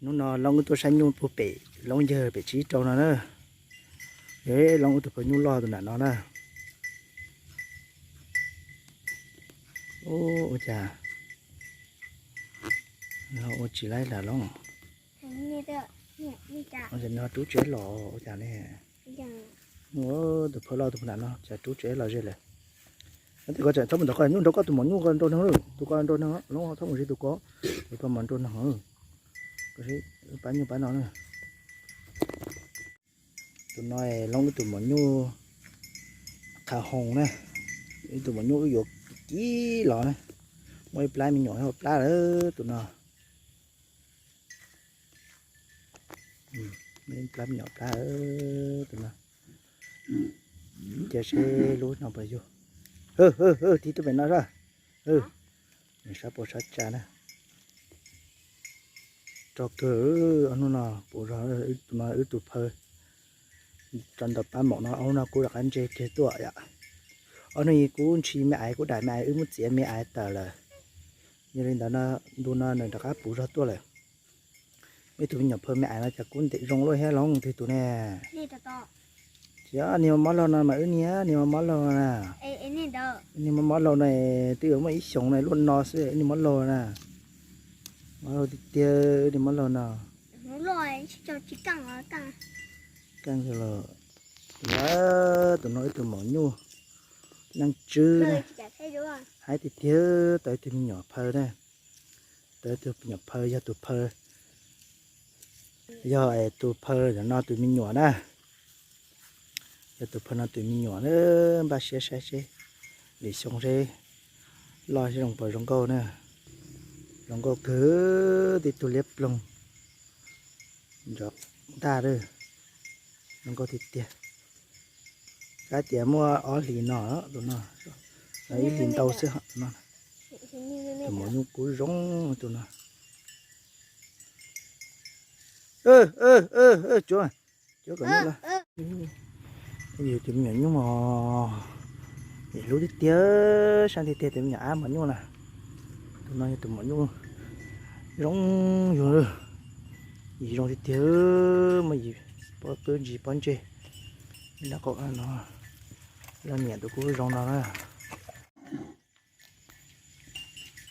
Hnub no Loob wb tuaj saib nyuj puag pem Loob yawg pem tsib rau no na. Loob wb tus phaw nyuj loj tus nram no na. Ua cas ua tsis laib lam Loob? Ua cas nws ho rub tsev los ua cas ne? Tus phaw loj tus phaw nram no cas rub tsev los ze lawm. Tig ko tseem txhob mus nrog koj nyuj, nrog koj tus maum nyuj ko nrau neeg, tus ko nrau neeg, Loob txhob mus ze tus ko, tus ko mas nrau neeg. Pab nyuj pab no na. Tus no Loob wb tus maum nyuj qha hoos na, ib tus maum nyuj wb yuav kib los na, muaj ib plab me nyuam hauv plab lawm tus no. Muaj ib plab me nyuam plab tus no. Cia seb lub no puas yug. Tig tuaj pem no sab. Sab pua sab tsa na. Rog kawg, ob hnub no pum zog, tus no wb tus phaw. Tso ntawm pab maum no, ob hnub no kuv rov qab ntse kiag tuaj yom. Ob hnub kuv ntshis me aiv, kuv daim me aiv, wb muab txiav me aiv tawm lawm. Yog li ntawd no, ntu no nws rov qab pum zog tuaj lawm. Ib tug me nyuam phaw me aiv no cas kuj ntev zoo luaj thiab Loob, twg tus ne? Ces niag mob laug no mas wb niag niag mob laug na. Niag mob mob laug no twb yuav muaj ib xyoos na, luaj no xwb niag mob laug na. Mob laug tiag tiag, niag mob laug no. Keej los, tus no ib tug maum nyuj neej tswb na. Haib tiag tiag, tau ib tug me nyuam phaw na. Tau ib tug me nyuam phaw, yog tus phaw, yog tus phaw no tus me nyuam na. Yog tus phaw no tus me nyuam na, npaj siab saib seb lwm xyoo seb loj seb zoo puas zoo nkauj na. Zoo nkauj kawg, tib tug liab ploog nrov ntaj lawm, zoo nkauj tiag tiag. Kab tias muaj ob hlis no, tus no ib hlis ntau xwb. Tus maum nyuj kub zoo tus no. Cuav, cuav kom nyuj los. Yus tus me nyuam nyuj os, yus hlub tiag tiag, saib tiag tiag tus me nyuam ab maum nyuj na. Tus no yog tus maum nyuj zoo yus, yus zoo tiag tiag, muab yus pob qwb ntsis pob ntseg. Laj niam tus kub zoo no na.